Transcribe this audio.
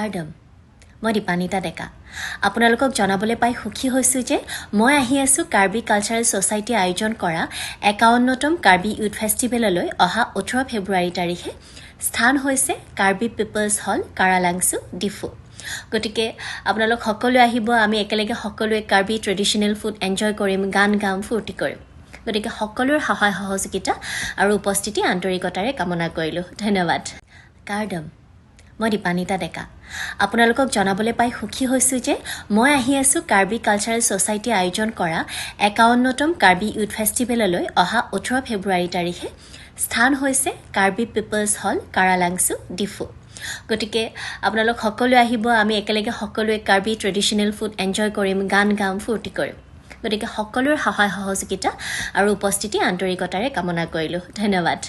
কাৰ্ডম, মই দীপানিতা ডেকা। আপোনালোকক জনাবলৈ পাই সুখী হৈছোঁ যে মই আহি আছোঁ কাৰ্বি কালচাৰেল ছ'চাইটিয়ে আয়োজন কৰা 51তম কাৰ্বি ইউথ ফেষ্টিভেললৈ অহা 18 ফেব্ৰুৱাৰী তাৰিখে। স্থান হৈছে কাৰ্বি পিপলছ হল, কাৰালাংচু, ডিফু। গতিকে আপোনালোক সকলোৱে আহিব। আমি একেলগে সকলোৱে কাৰ্বি ট্ৰেডিশ্যনেল ফুড এনজয় কৰিম, গান গাম, ফূৰ্তি কৰিম। গতিকে সকলোৰে সহায় সহযোগিতা আৰু উপস্থিতি আন্তৰিকতাৰে কামনা কৰিলোঁ। ধন্যবাদ। কাৰ্ডম, মই দীপানিতা ডেকা। আপোনালোকক জনাবলৈ পাই সুখী হৈছোঁ যে মই আহি আছোঁ কাৰ্বি কালচাৰেল ছ'চাইটিয়ে আয়োজন কৰা 51তম কাৰ্বি ইউথ ফেষ্টিভেললৈ অহা 18 ফেব্ৰুৱাৰী তাৰিখে। স্থান হৈছে কাৰ্বি পিপলছ হল, কাৰালাংচু, ডিফু। গতিকে আপোনালোক সকলোৱে আহিব। আমি একেলগে সকলোৱে কাৰ্বি ট্ৰেডিশ্যনেল ফুড এনজয় কৰিম, গান গাম, ফূৰ্তি কৰিম। গতিকে সকলোৰে সহায় সহযোগিতা আৰু উপস্থিতি আন্তৰিকতাৰে কামনা কৰিলোঁ। ধন্যবাদ।